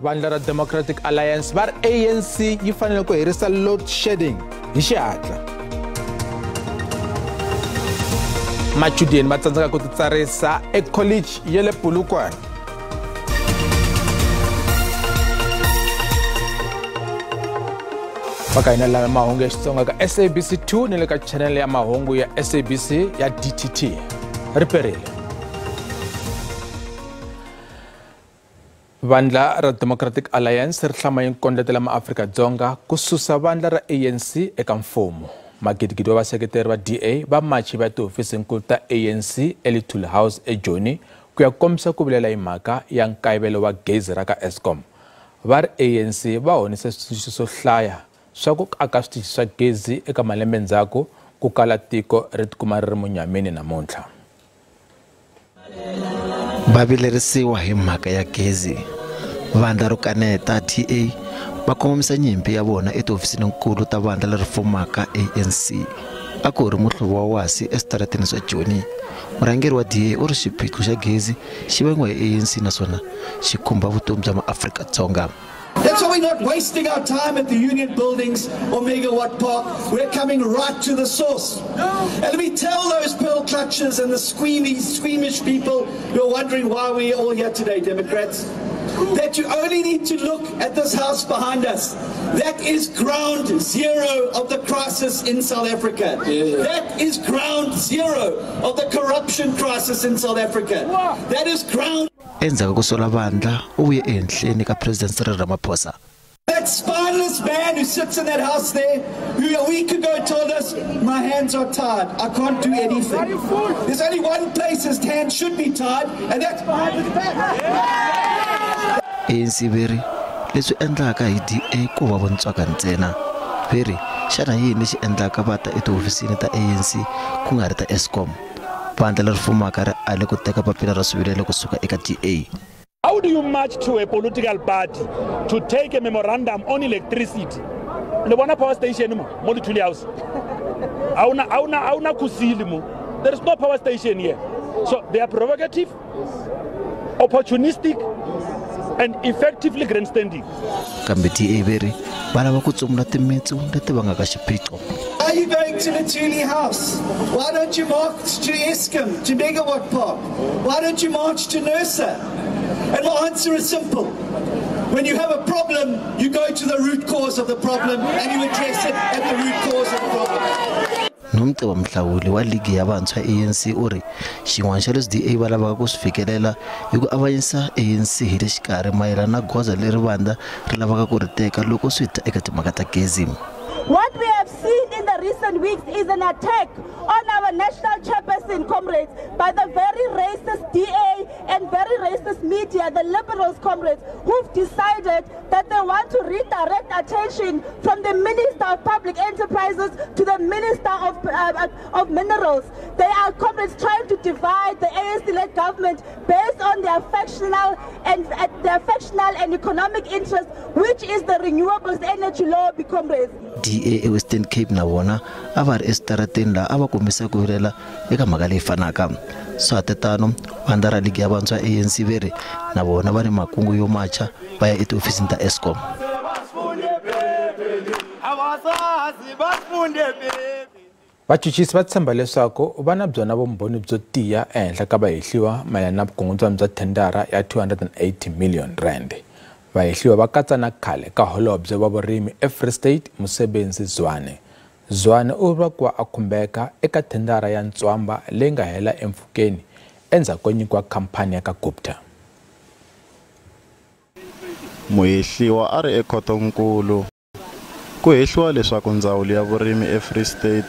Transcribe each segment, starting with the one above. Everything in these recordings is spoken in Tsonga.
Vandla ra Democratic Alliance va ri ANC yi fanele ku herisa load shedding hi xihatla. Machudeni va tsandzeka ku titsarisa ekholeji ya le Polokwane. Va ka hina lava mahungu ya Xitsonga ka SABC 2 ni le ka channel ya mahungu ya SABC ya DTT. Ri perile. Vandla ra Democratic Alliance ri hlama yi kondletela maAfrika-Dzonga ku susa vandla ra ANC eka mfumo. Magidigidi wa vaseketeri va DA va machi va tihofisinkulu ta ANC eLuthuli House eJoni ku ya kombisa ku vilela hi mhaka ya nkayivelo wa gezi ra ka Eskom. Va ri ANC va honise switsundzuxo swo hlaya swa ku aka switichi swa gezi eka malembe ndzhaku ku kala tiko ri tikuma ri ri munyameni namuntlha. Va vilerisiwa hi mhaka ya gezi. Vandla ro kaneta DA va kongomisa nyimpi ya vona etihofisininkulu ta vandla leri fumaka ANC. A ku ri muhlovo wa wasi eswitarateni swa Joni. Murhangeri wa DA u ri xiphiqo xa gezi xi vangiwa hi ANC naswona xi khumba vutomi bya maAfrika-Dzonga. That's why we're not wasting our time at the union buildings or Megawatt Park. We're coming right to the source. And let me tell those pearl clutchers and the squeamish people who are wondering why we're all here today, Democrats, that you only need to look at this house behind us. That is ground zero of the crisis in South Africa. Yeah. That is ground zero of the corruption crisis in South Africa. That is ground. Endzhaku ko sola vandla u vuye ehenhleni ka President Cyril Ramaphosa. That spineless man who sits in that house there, who a week ago told us, my hands are tied, I can't do anything. There's only one place his hand should be tied, and that's behind his back. ANC veri leswi endlaka hi DA ku va vontswaka ntsena. Veri xana yini lexi endlaka va ta etihofisini ta ANC ku nga ri ta Eskom? Vandla leri fumaka ri ale ku teka papila ra swivilelo kusuka eka DA. How do you march to a political party to take a memorandum on electricity? Le bona power station mo mo Luthuli House. Auna kusili mo. There is no power station here. So they are provocative, opportunistic and effectively grandstanding. Kambe DA veri va lava ku tsumula timitsu leti vangaka xiphiqo. Are you going to Luthuli House? Why don't you march to Eskom, to Megawatt Park? Why don't you march to NERSA? And my answer is simple. When you have a problem, you go to the root cause of the problem and you address it at the root cause of the problem. Nomcebo Mhlawuli wa ligi ya vantshwa ANC u ri xin'wana xa leswi DA va lavaka ku swi fikelela i ku avanyisa ANC hi le xikarhi mayelana na goza leri vandla ri lavaka ku ri teka loko swi ta eka timhaka ta gezi. What we have seen in the recent weeks is an attack on our national chairperson, comrades, by the very racist DA and very racist media, the liberals, comrades, who've decided that they want to redirect attention from the Minister of Public Enterprises to the Minister of Minerals. They are, comrades, trying to divide the ANC-led government based on their factional and economic interests, which is the renewables energy lobby, comrades. DA e Western Cape na vona a va ri eswitarateni laha a va kombisa ku vilela eka mhaka leyi fanaka. Swa tetano vandla ra ligi ya vantshwa ANC veri na vona va ni makungu yo macha va ya etihofisini ta Eskom. Vachuchisi va tshemba leswaku va na byona vumbhoni byo tiya ehenhla ka vahehliwa mayelana na vukungundzwana bya thendara ya 280 million rand. Vahehliwa va katsa na khale ka holobye wa vurimi eFree State Mosebenzi Zwane. Zwane u vuriwa ku va a khumbeka eka thendara ya ntswamba leyi nga hela empfhukeni endzhaku ko nyikiwa khamphani ya ka Gupta. Muhehliwa a ri ekhotonkulu. Ku hehliwa leswaku ndzawulo ya vurimi eFree State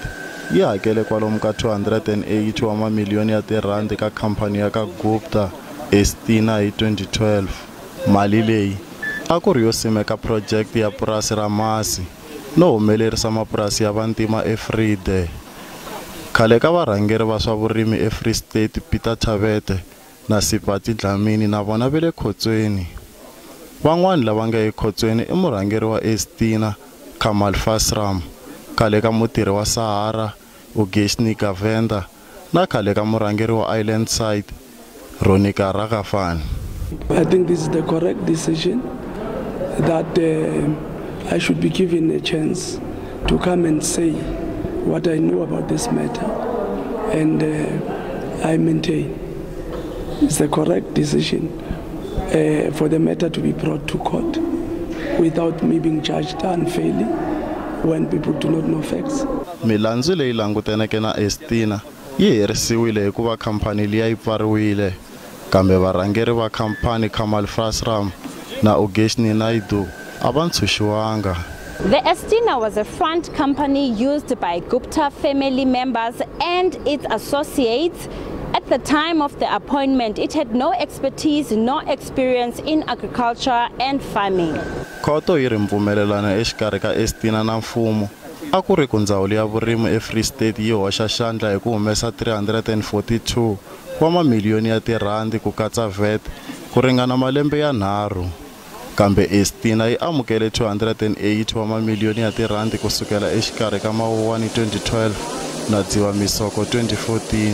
yi hakele kwalomu ka 280 wa mamiliyoni ya tirhandi ka khamphani ya ka Gupta Estina hi 2012. Mali leyi a ku ri yo simeka project ya purasi ra masi no humelerisa mapurasi ya vantima eFrede. Khale ka varhangeri va swa vurimi eFree State Peter Thabete na Sipati Dlamini na vona va le khotsweni. Van'wani lava nga ekhotsweni i murhangeri wa Estina Kamal Fasram, khale ka mutirhi wa Sahara Ugeshni Govender na khale ka murhangeri wa Island Side Ronika Raghavan. I think this is the correct decision. that I should be given a chance to come and say what I know about this matter, and I maintain it's the correct decision for the matter to be brought to court without me being judged unfairly when people do not know facts. Milandzu leyi langutaneke na Estina yi herisiwile hikuva khampani liya yi pfariwile, kambe varhangeri va khampani Kamal Fasram na Ugeshni Naidu a va ntshunxiwanga. The Estina was a front company used by Gupta family members and its associates. At the time of the appointment, it had no expertise, no experience in agriculture and farming. Khoto yi ri mpfumelelano exikarhi ka Estina na mfumo a ku ri ku ndzawulo ya vurimi eFree State yi hoxa xandla hi ku humesa 342 wa mamiliyoni ya tirhandi ku katsa VAT ku ringana malembe ya 3. Kambe Estina yi amukele 208 wa mamiliyoni ya tirhandi ku sukela exikarhi ka Mawuwani 2012 na Dzivamisoko 2014.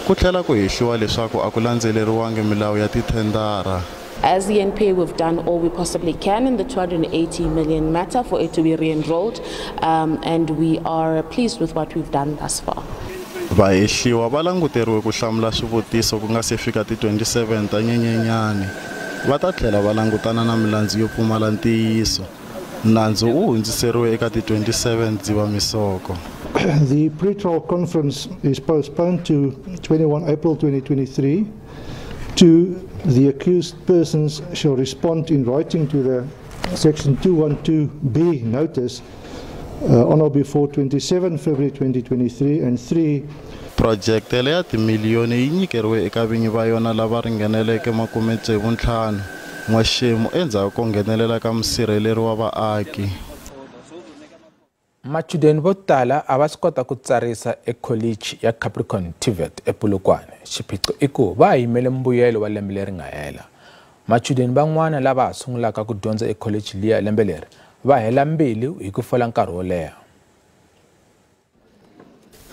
Ku tlhela ku hehliwa leswaku a ku landzeleriwangi milawu ya tithendara. As the NPA, we've done all we possibly can in the 280 million matter for it to be re-enrolled, and we are pleased with what we've done thus far. Vahehliwa va languteriwe ku hlamula swivutiso ku nga se fika ti 27 ta Nyenyenyani. Va ta tlhela va langutana na milandzu yo pfumala ntiyiso. Nandzu wu hundziseriwe eka ti 27 Dzivamisoko. The pre-trial conference is postponed to 21 April 2023. Two, the accused persons shall respond in writing to the Section 212B notice on or before 27 February 2023. And three, project ya timiliyoni yi nyikeriwe eka vinyi va yona lava ringaneleke 65 n'waxemu endzhaku ko nghenelela ka musirheleri wa vaaki. Machudeni vo tala a va swi kota ku tsarisa ekholichi ya Capricorn TVET ePolokwane. Xiphiqo i ku va yimele mbuyelo wa lembe leri nga hela. Machudeni van'wana lava ha sungulaka ku dyondza ekholichi liya lembe leri va hela mbilu hi ku fola nkarhi wo leha.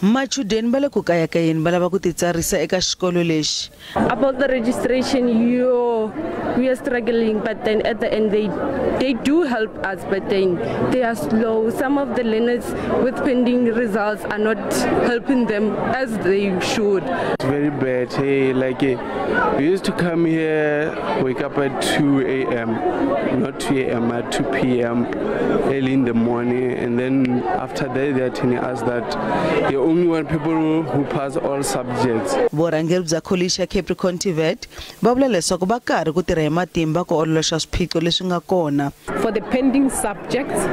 Machudeni va le ku kayakayeni va lava ku titsarisa eka xikolo lexi. About the registration, we are struggling, but then at the end they do help us, but then they are slow. Some of the learners with pending results are not helping them as they should. It's very bad. Hey, like we used to come here, wake up at 2 a.m., not 2 a.m., at 2 p.m., early in the morning, and then after that they are telling us that the only one people who pass all subjects. Vurhangeri bya kholichi ya Capricorn TVET va vula leswaku va karhi ku tirha hi matimba ku ololoxa swiphiqo leswi nga kona. For the pending subjects,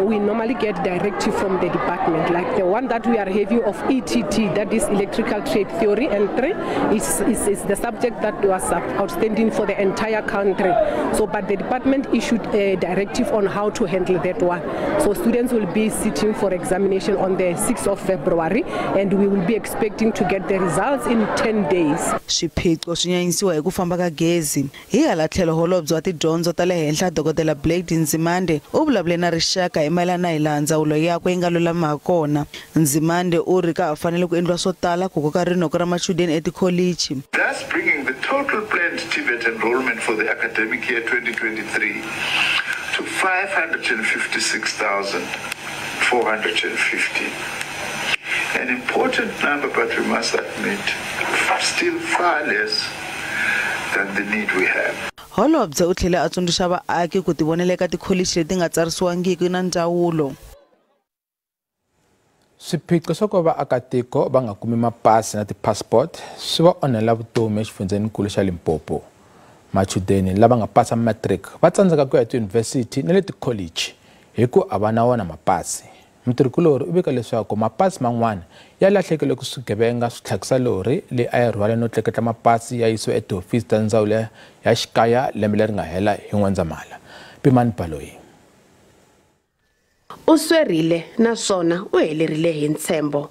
we normally get directive from the department, like the one that we are having of ETT, that is Electrical Trade Theory, and 3 is the subject that was outstanding for the entire country. So, but the department issued a directive on how to handle that one. So students will be sitting for examination on the 6th of February, and we will be expecting to get the results in 10 days. Swiphiqo swi nyanyisiwa hi ku famba ka gezi. Hi hala tlhelo holobye wa tidyondzo ta le henhla Dr. Blade Nzimande u vulavule na rixaka hi mayelana hi laha ndzawulo yakwe yi nga lulama ha kona. Nzimande u ri ka ha fanele ku endliwa swo tala ku koka rinoko ra machudeni etikholichi. Thus bringing the total planned TVET enrollment for the academic year 2023 to 556,450. An important number, but we must admit, still far less than the need we have. Holobye u tlhele a tsundzuxa vaaki ku tivonela eka tikholichi leti nga tsarisiwangiki na ndzawulo. Swiphiqo swa ku vaakatiko va nga kumi mapasi na ti-passport swi va onhela vutomi exifundzhenikulu xa Limpopo. Machudeni lava nga pasa matric va tsandzeka ku ya etiyunivhesiti na le tikholichi hi ku a va na wona mapasi. Mutirhikulori u vika leswaku mapasi man'wana ya lahlekile ku swigevenga swi tlhakisa lori leyi a yi rhwale no tleketla mapasi ya yisiwa etihofisi ta ndzawulo ya xikaya lembe leri nga hela hi N'wendzamhala. Pimani Baloyi. U swerile naswona u helerile hi ntshembo.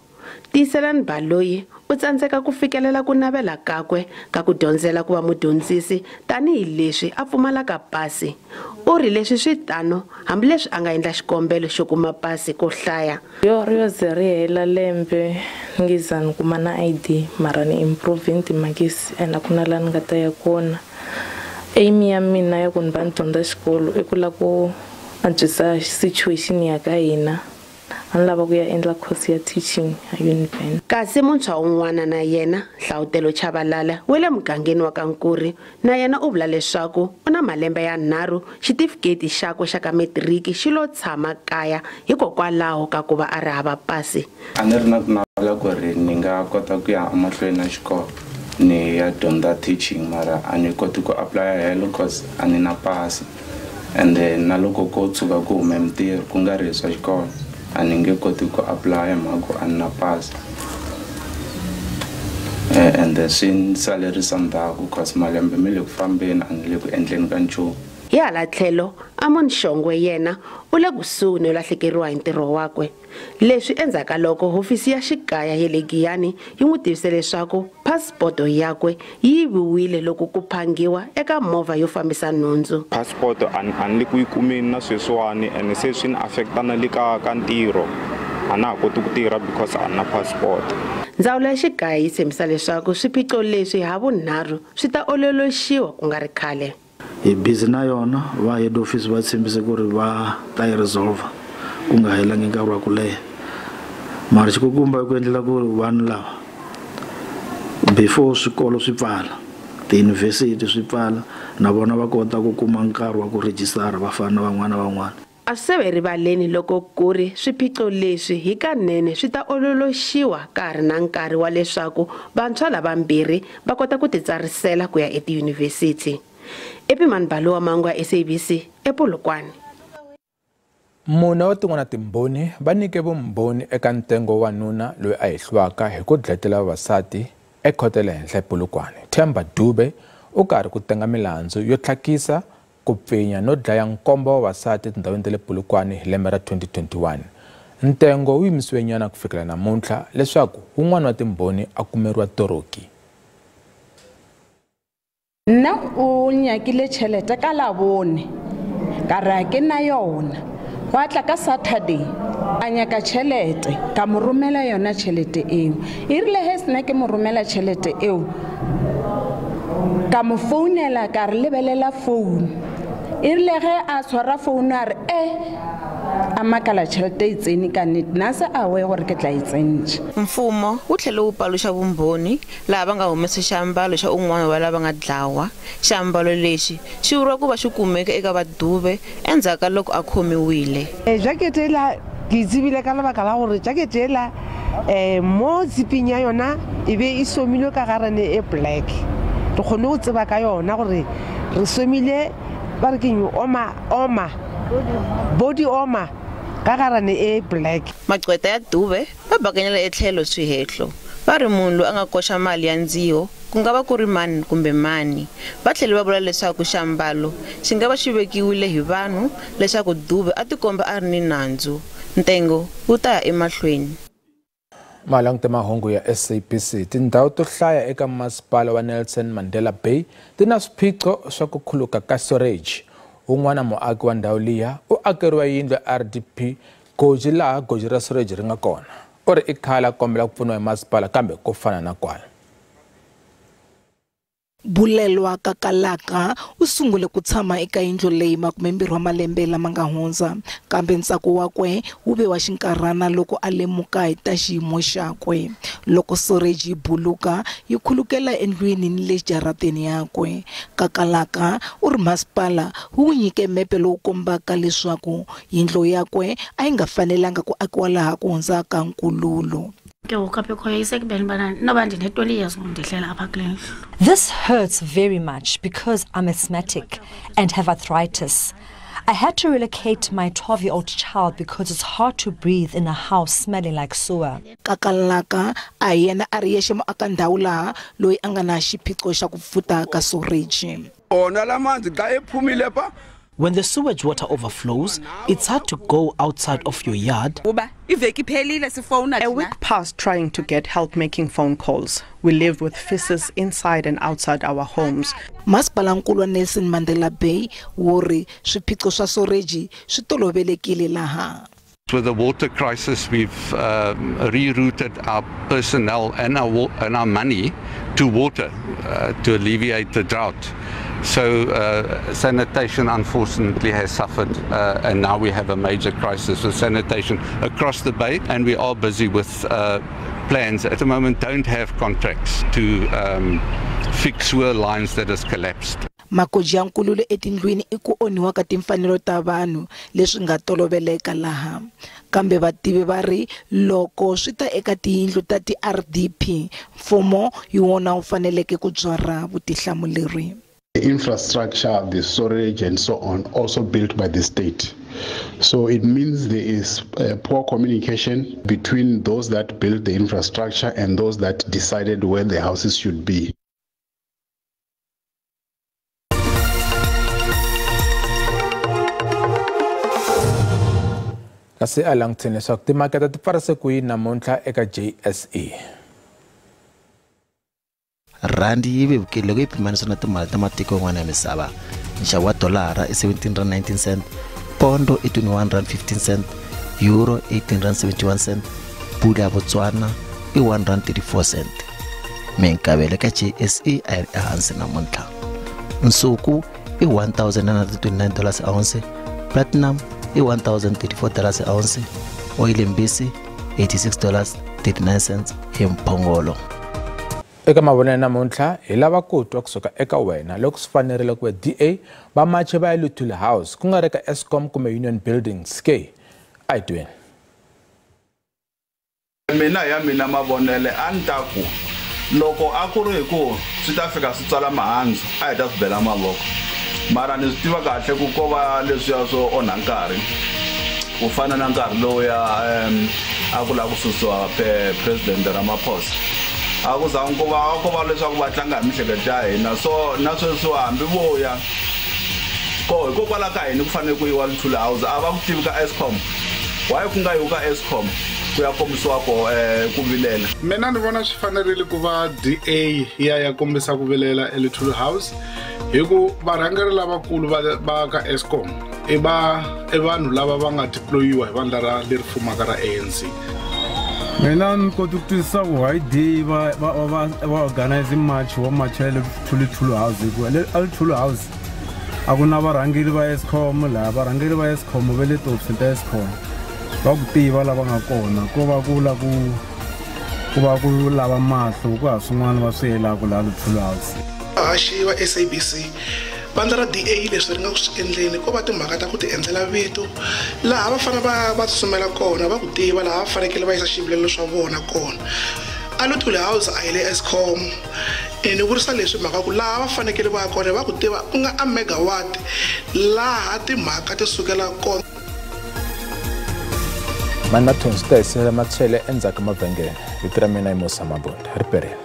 Tiyiselani Baloyi u tsandzeka ku fikelela ku navela kakwe ka ku dyondzela ku va mudyondzisi tanihileswi a pfumalaka pasi. U ri leswi swi tano hambileswi a nga endla xikombelo xo kuma pasi ko hlaya. Yo ri yo ze ri hela lembe ni za ni kuma na ID mara ni improving timakisi and a ku na laha ni nga ta ya kona. Aim ya mina ya ku ni va ni dyondza xikolo i ku lava ku antswisa situation ya ka hina. A ni lava ku ya endla course ya teaching a Univen. Kasi muntshwa un'wana na yena, Hlawutelo Chabalala wa le mugangeni wa Kankuri, na yena u vula leswaku u na malembe ya 3 xitifiketi xakwe xa ka matiriki xi lo tshama kaya hikokwalaho ka ku va a ri hava pasi. A ni ri na ku navela ku ri ni nga kota ku ya emahlweni na xikolo ni ya dyondza teaching, mara a ni koti ku apply helo cause a ni na pasi, and then na loko ko tshuka ku hume mintirho ku nga ri swa xikolo a ni nge koti ku apply mhaka a ni na pasi, and swi ni salerisa ndzhaku cause malembe mi le ku fambeni a ni le ku endleni ka nchumu. Hi hala tlhelo, Amon Shongwe yena u le kusuhi no lahlekeriwa hi ntirho wakwe. Leswi endzhaku ka loko hofisi ya xikaya ya le Giyani yi n'wi tivise leswaku phasipoto yakwe yi yiviwile loko ku phangiwa eka movha yo fambisa nhundzu. Passport a ni le ku yi kumeni na sweswiwani, ene se swi ni affecta na le ka ntirho. A na ha koti ku tirha because a ni na passport. Ndzawulo ya xikaya yi tshembisa leswaku swiphiqo leswi ha vunharhu swi ta ololoxiwa ku nga ri khale. Hi busy na yona, va head office va tshembise ku ri va ta yi resolve ku nga helangi nkarhi wa ku leha. Mara xikukumba i ku endlela ku ri vanhu lava before swikolo swi pfala, tiyunivhesiti swi pfala, na vona va kota ku kuma nkarhi wa ku rejistara va fana na van'wana na van'wana. A swi se rivaleni loko ku ri swiphiqo leswi hikanene swi ta ololoxiwa ka ha ri na nkarhi wa leswaku vantshwa lavambirhi va kota ku titsarisela ku ya etiyunivhesiti. Epimani Balowa Mangwa, SABC, ePolokwane. Mune wa tin'wana timbhoni va nyike vumbhoni eka ntengo wa nuna loyi a hehliwaka hi ku dlayetela vavasati ekhoto ya le henhla ePolokwane. Themba Dube u karhi ku tenga milandzu yo tlhakisa, ku pfinya no dlaya nkombo wa vavasati etindhawini ta le Polokwane hi lembe ra 2021. Ntengo wu yimisiwe nyana ku fikela namuntlha leswaku wun'wana wa timbhoni a kumeriwa toroki. Nna o nyakile tšhelete ka Labone, ka re ke na yona. Gwa tla ka Saturday a nyaka tšhelete, ka mo romela yona tšhelete eo. E rile he sena ke mo romela tšhelete eo, ka mo founela ka re lebelela founu. E rile ge a tshwara founu a re a makala tšhelete e tsene ka nnete, nna se a we gore ke tla e tsentšha. Mfumo wu tlhele wu paluxa vumbhoni laha va nga humesa xiambalo xa un'wana wa lava nga dlawa. Xiambalo lexi xi vuriwa ku va xi kumeke eka Vadube endzhaku ka loko a khomiwile. Jakete ela ke tsebile ka lebaka la gore jakete ela mo ziping ya yona e be e somilwe ka garane e black. Re kgone go tseba ka yona gore re somile ba re keng oma body oma ka garane e black. Magqweta ya Dube va bakanyela etlhelo swihehlo va ri munhu loyi a nga koxa mali ya ndziho ku nga va ku ri mani kumbe mani. Va tlhele va vula leswaku xiambalo xi nga va xi vekiwile hi vanhu leswaku Dube a tikomba a ri ni nandzu. Ntengo wu ta ya emahlweni. Malangute mahungu ya SABC. Tindhawu to hlaya eka masipala wa Nelson Mandela Bay ti na swiphiqo swa ku khuluka ka storage. Un'wana muaki wa ndhawu liya u akeriwa yindlu ya RDP goji laha goji ra storage ri nga kona. U ri i khale a kombela ku pfuniwa hi masipala kambe ko fana na kwala. Bulelwa Kakalaka u sungule ku tshama eka yindlu leyi 20 wa malembe lama nga hundza, kambe ntsako wakwe wu ve wa xinkarhana loko a lemuka hi ta xiyimo xakwe. Loko soreji yi buluka yi khulukela endlwini ni le jarateni yakwe. Kakalaka u ri masipala wu n'wi nyike mepe lowu kombaka leswaku yindlu yakwe a yi nga fanelanga ku akiwa laha ku hundzaka nkululo. This hurts very much because I'm asthmatic and have arthritis. I had to relocate my 12-year-old child because it's hard to breathe in a house smelling like sewer. Kakalaka a yena a ri yexe muaka ndhawu laha loyi a nga na xiphiqo xa ku pfuta ka soreji. When the sewage water overflows, it's hard to go outside of your yard. A week passed trying to get help making phone calls. We live with feces inside and outside our homes. Masipalankulu wa Nelson Mandela Bay wu ri swiphiqo swa soreji swi tolovelekile laha. With the water crisis, we've rerouted our personnel and our money to water to alleviate the drought. So sanitation unfortunately has suffered, and now we have a major crisis with sanitation across the bay, and we are busy with plans. At the moment don't have contracts to fix sewer lines that has collapsed. Magoji ya nkululo etindlwini i ku onhiwa ka timfanelo ta vanhu leswi nga toloveleka laha. Kambe vativi va ri loko swi ta eka tiyindlu ta ti-RDP, mfumo hi wona wu faneleke ku byarha vutihlamuleri. The infrastructure, the storage and so on, also built by the state. So it means there is poor communication between those that built the infrastructure and those that decided where the houses should be. Kasi a languteni leswaku timakete ti pfarise ku yini namuntlha eka JSE. Randi yi vevukile loko yi pimanisiwa na timali ta matiko yan'wana ya misava. Nxavo wa dolara i R17.19, pondo i R21.15, euro R18.71, pula ya Botswana i R1.34. Minkavelo ka JSE a yi ri ehansi namuntlha. Nsuku i $1,929 ounce, platinum i $1,034 ounce, oyile mbisi $86.39 hi mphongolo. Eka mavonelo namuntlha hi lava ku twa kusuka eka wena loko swi fanerile ku DA va mache va ya Luthuli House ku nga ri ka Eskom kumbe Union Buildings ke a hi tweni. Mina ya mina mavonele a ni ta ku loko a ku ri hi ku swi ta fika swi tswala mihandzu a hi ta swi bela mavoko, mara ni swi tiva kahle ku ko va leswiya swo onha nkarhi ku fana na nkarhi lowuya a ku lava ku susiwa President Ramaphosa, a ku zangi ku va ko va leswaku va tlanga hi miehleketo ya hina. So na sweswi hambi vo ya ko hikokwalaho ka hina ku fanele ku yiwa Luthuli House, a va ku tivi ka Eskom, why ku nga yiwi ka Eskom ku ya kombisiwa ko ku vilela. Mina ni vona swi fanerile ku va DA ya kombisa ku vilela eLuthuli House hi ku varhangeri lavakulu va ka Eskom i vanhu lava va nga deployiwa hi vandla ra leri fumaka ra ANC. Mina ni kota ku twisisa ku why DA va organize march wa machela Luthuli House, hikuva a Luthuli House a ku na varhangeri va Eskom laha, varhangeri va Eskom va le tihofisini ta Eskom va ku tiva lava nga kona, ko va ku la ku va ku lava mahlo ku ha swin'wana va swi yelaka laha Luthuli House. Vahaxi va SABC, vandla ra DA leswi ri nga ku swi endleni ko va timhaka ta ku ti endlela vito laha va fanele va tsutsumela kona, va ku tiva laha va fanekele va yisa xivilelo swa vona kona. A Luthuli House a hi le Eskom, ni vurisa leswi mhaka ku laha va fanekele va ya kona va ku tiva ku nga a megawatt laha timhaka ti sukela kona. Mani mathonsi ta hisela matshele endzhaku mavhengele. Vito ra mina i Musa Mabunda. Ri perile.